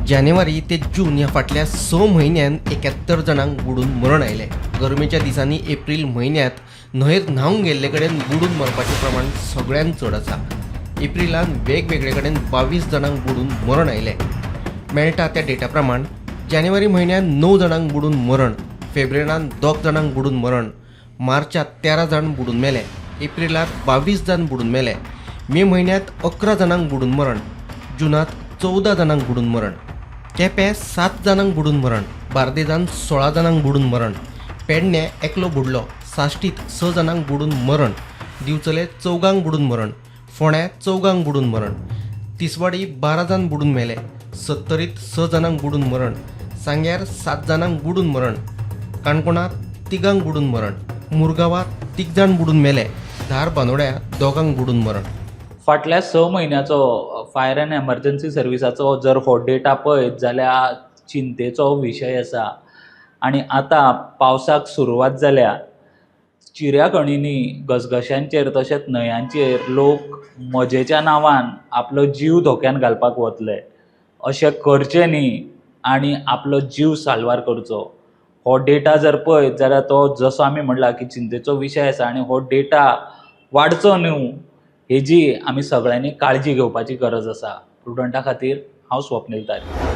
जानेवारी ते जून ह्या फाटल्या 6 म्हयन्यांत 71 जाणांक बुडून मरण आयलें. गरमेच्या दिसांनी एप्रील म्हयन्यांत न्हंयेत न्हावंक गेल्ले कडेन बुडून मरपाचें प्रमाण सगळ्यांत चड आसा. एप्रिलांत वेगवेगळे कडेन 22 जाणांक बुडून मरण आयलें. मेळटा त्या डेटा प्रमाण जानेवारी म्हयन्यांत 9 जाणांक बुडून मरण, फेब्रेरांत 2 जाणांक बुडून मरण, मार्चांत 13 जाण बुडून मेले, एप्रिलांत 22 जाण बुडून मेले, मे म्हयन्यांत 11 जाणांक बुडून मरण, जुनांत 14 जाणांक बुडून मरण, केपें 7 जाणांक बुडून मरण, बार्देजान 16 जाणांक बुडून मरण, पेडणे एकलो बुडलो, साश्टीत 6 जाणांक बुडून मरण, दिवचले 4 बुडून मरण, फोंड्या 4 बुडून मरण, तिसवाडी 12 जाण बुडून मेले, सत्तरीत 6 जाणांक बुडून मरण, सांग्यार 7 जाणांक बुडून मरण, काणकोणांत 3 बुडून मरण, मुरगांवांत 3 जाण बुडून मेले, धार बांदोड्या 2 बुडून मरण. फाटल्या 6 म्हयन्याचो फायर अँड एमर्जन्सी सर्विसाचो जर हो डेटा पळयत जाल्यार चिंतेचो विशय आसा. आनी आतां पावसाक सुरवात जाल्या. चिऱ्या खणींनी, घसघश्यांचेर तशेंच न्हंयांचेर लोक मजेच्या नांवान आपलो जीव धोक्यान घालपाक वतले. अशें करचें न्ही आनी आपलो जीव साल्वार करचो. हो डेटा जर पळयत जाल्यार तो जसो आमी म्हणला की चिंतेचो विशय आसा आनी हो डेटा वाडचो न्हू हेजी आमी सगळ्यांनी काळजी घेवपाची गरज आसा. प्रुडंटा खातीर हांव स्वप्नील तारी.